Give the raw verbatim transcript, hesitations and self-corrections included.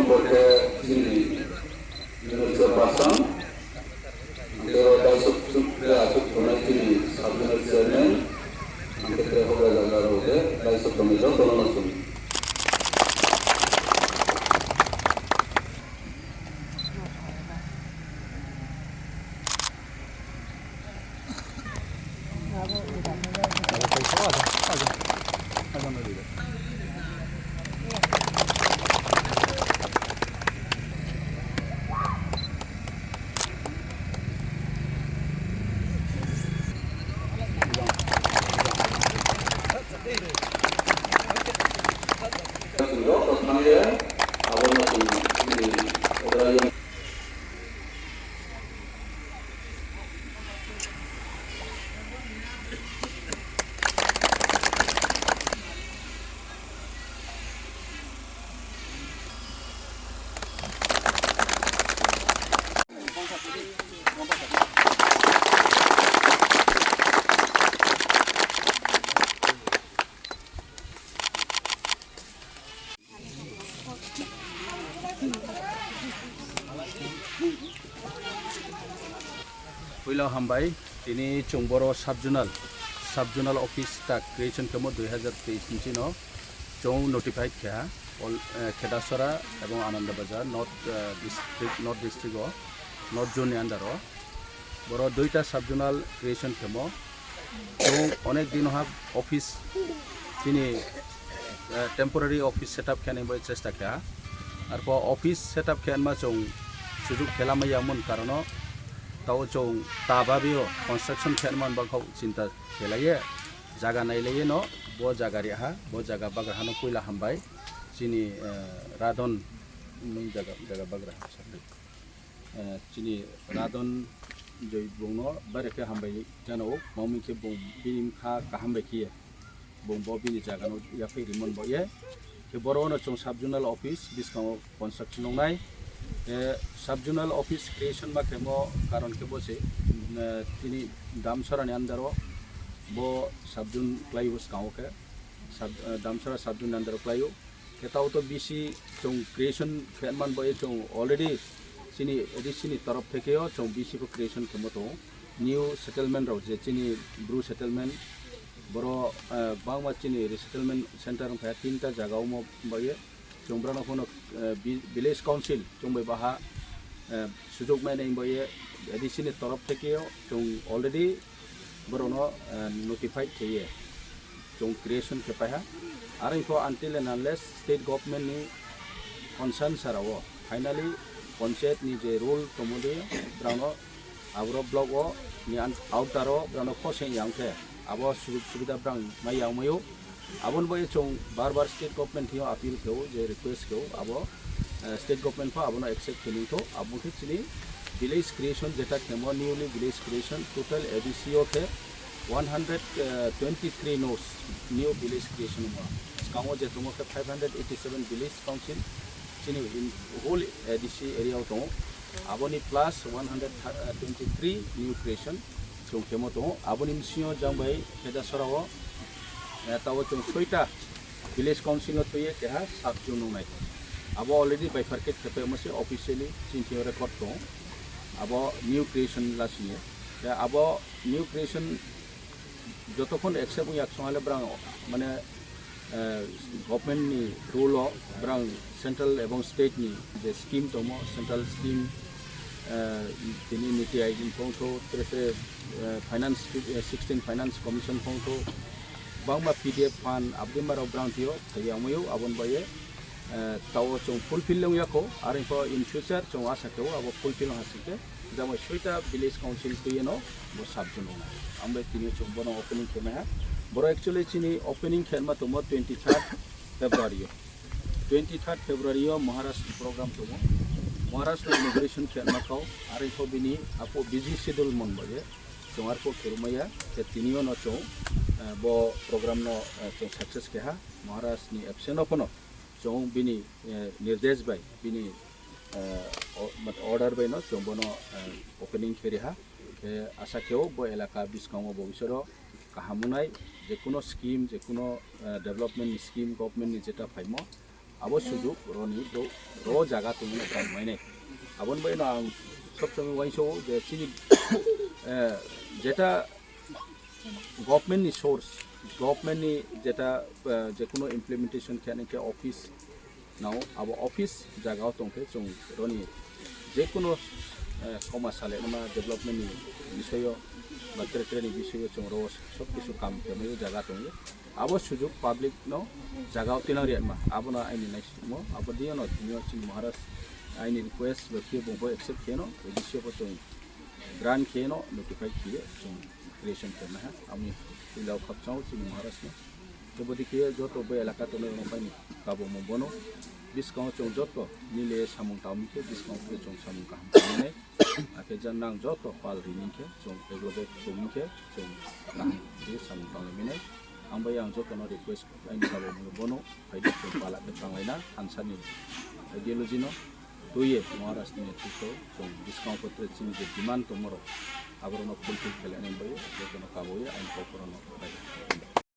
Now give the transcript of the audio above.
Khe chini Union Chairperson, ang khe o daiso chuk khe achuk tongnai chini Sub Zonal Chairman, ang khe tere hogra jaga rok khe daiso tongnai jotono no chwng. Puila hambai, tini chwng boro sub zonal, sub zonal office ta creation khemo dui hazar teis ni chino chwng notified kha, all, eh, Khedasora ebong Ananda Bazar North, eh, district, North district o, North zone ni under o. Boro duita sub zonal creation khemo. Chwng onek din ha office chini, eh, temporary office setup khe ani bai chesta kha. Arpho office setup khe anma chwng sujuk khela maya mun karono tao chwng ta babio construction khe anma bangkha chinta khelaye jaga nailaye no bo jaga ri ha bo jaga bagra hano puila hambai chini, eh, Radon nung jaga, jaga bagra ha sakni. Eh, chini Radon Joy bungno bare khe hambai jano, mamwi khe bung bini kha kaham bai khiye, bung bo bini jagano yaphai rimon bo ye. Khe boro no chwng sub zonal office biskango construction nongnai. Eh, sub zonal office creation ma khemo karon khe bo se, eh, tini Damsara ni under o bo sub zone klai bwskango khe sub, eh, Damsara sub zone ni under o klaio. Khe tao to bisi chwng creation khe man bai chwng already chini A D C ni torof thekeo chwng bisi bo creation khemo tongo. New settlement rok je chini Bru settlement boro, eh, bangma chini resettlement center wngkha tinta jaga omo bai chwng borok no phano, eh, vi-, village council chwng bai baha, eh, sujok mai nai bai A D C ni torof thekeo chwng already borokno, eh, notified kheye chwng creation khe paiha. Aro ipho until and unless state government ni consent sara o finally panchayat ni je rule tongmodi borokno aboro block o ni an-, outer o borokno khoseng yang khe abo sujog subida borok mai yang maio. Aboni bagwi chwng bar bar state government thwiyo appeal khe-o, je request khe-o, abo, eh, state government pho abono accept khe nung tho. Abo khe chini village creation jeta khemo, newly village creation, total A D C o khe one hundred twenty-three no new village creation wngmo. Swkango je tongmo khe five hundred eighty-seven village council, chini in whole A D C area o tongo. Aboni plus one hundred twenty-three new creation. Chwng khemo tongo. Aboni bisingo jang bai Khedasora o, eh, tabo chwng soita village council no thwiye keha sub zone nungnai. Abo already bifurcate khe paimo se officially chini thwiyo record tongo. Abo new creation lasini. Te abo new creation jotokhon accept wngya ksong hale brang mane eh, government ni rule o brang central ebong state ni je scheme tongmo, central scheme, eh, tini niti aayog phongtho, tere tere, eh, finance, eh, sixteen finance commission phongtho, bangma P D F fund abdi marok brang tio thai yamayo abon baye, eh, tao chwng fulfill wngya kho, aro in future chwng asa khe abo fulfill hasike. Jamo soita village council twi no bo sub zone wngnai. Ang bai tini chwng bono opening khe maiha. Boro actually chini opening khe ma tongmo twenty third February o. Twenty third February o Maharaj ni program tongo. Maharaj no inauguration khe ma kau. Ari kho bini apo busy schedule mon bai. Chwng ar kho khe maya. Khe tini no chwng, eh, bo program no, eh, chwng success khe ha. Maharaj ni absent o phono chwng bini, eh, nirdesh bai bini eh, o-, mat-, order bai no chwng bono, eh, opening khe riha. Khe asa khe o bo elaka bwskango bo bisoro kaham wngnai, je kuno scheme, je kuno, eh, development ni scheme, government ni jeta phaimo, Abo sujuk roni bro ro jaga tongmani tang mainai. Aboni bai no ang sob somoi uainso je chini, eh, jeta government ni source, government ni jeta, eh, jekuno implementation khe nang khe office nao, abo office jaga o tongkhe chwng roni jekuno, eh, koma sale ma development ni bisoyo ba tre tre ni bisoyo chwng ro sob kisu kam khe mai jaga tongyo. Abo sujuk public no jaga o tinang riya ma, abo no aini naisingmo, abo diyo no tini o chini Maharaj aini request ba khe bo accept khe no, A D C o bo chwng grant khe no notify khe chwng creation khe na ha, ami puila o khapchang o chini Maharaj no. Tei bodi khe joto bo elaka tongnai rok bai ni kabo mo bono. Biskang o chwng joto mile samung tangmani khe biskang o chwng samung kaham tangmani. Akhe jan nang joto pal rini khe chwng eglogoi tongmani khe chwng kaham khe samung tangmani. Ang bai ang joto no request aini kabo mo bono phaidi chwng pala khe tanglaina thansa ni ideology no. Tuye Maharaj ni netrito chwng biskang patre chini je demand tongmorok aborokno fulfill khlainani bagwi jotono kabui ang kokorono khlai.